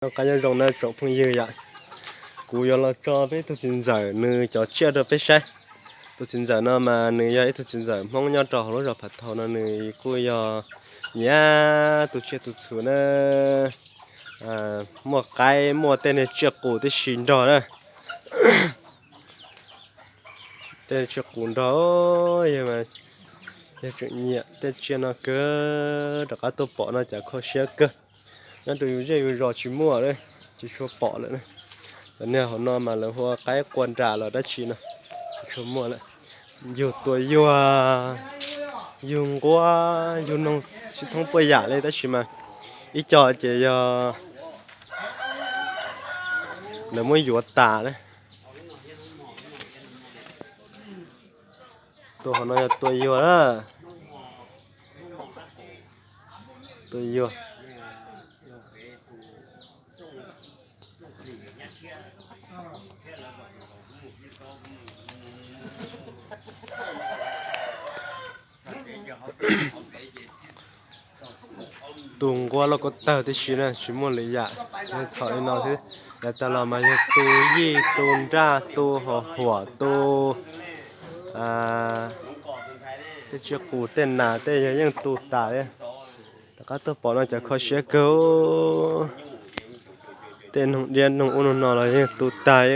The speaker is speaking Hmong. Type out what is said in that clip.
Noj qab nyob zoo na tsoom phooj ywg yom. Kuv yuav los tso peb ib tug txiv ntxawm nws cov tsiaj rau peb saib. Tus txiv ntxawm no mas nws yog ib tug txiv ntxawm Hmoob nyob rau hauv lub zos Phav Thau no, nws kuj yog nyiam tus tsiaj tus txhu na. Muaj qaib muaj tej niag tsiaj qus tib si nrog na. Tej tsiaj qus nrog, yog tseem nyiam tej tsiaj no kawg, rov qab tuaj pom no cas kho siab kawg. Nyob rau yus zej yus zos tsis muaj lawm, tsis tshua pom lawm. Cov niag hauv no mas lawv hu ua qaib qua nram los dab tsi no, tsis tshua muaj lawm. Yug tua yuag, yug nquab, yug noog tsis thoob puas yam li tab sis mas ib co ces yog lawv muab yuav tas lawm. Tus hauv no yog tua yuag na. Tua yuag. Tu nquab lauj kaub tawg tib si na, tsis muaj lwm yam, yog txhom li no xwb. Yav tas los mas yog tu yij, tu nraj, tu hos huam, tu tej tsiaj qus tej nas tej yog yeej tu tas li. Rov qab tuaj pom no cas kho siab kawg. Tej noog diab noog ub noog no los yeej tu tas.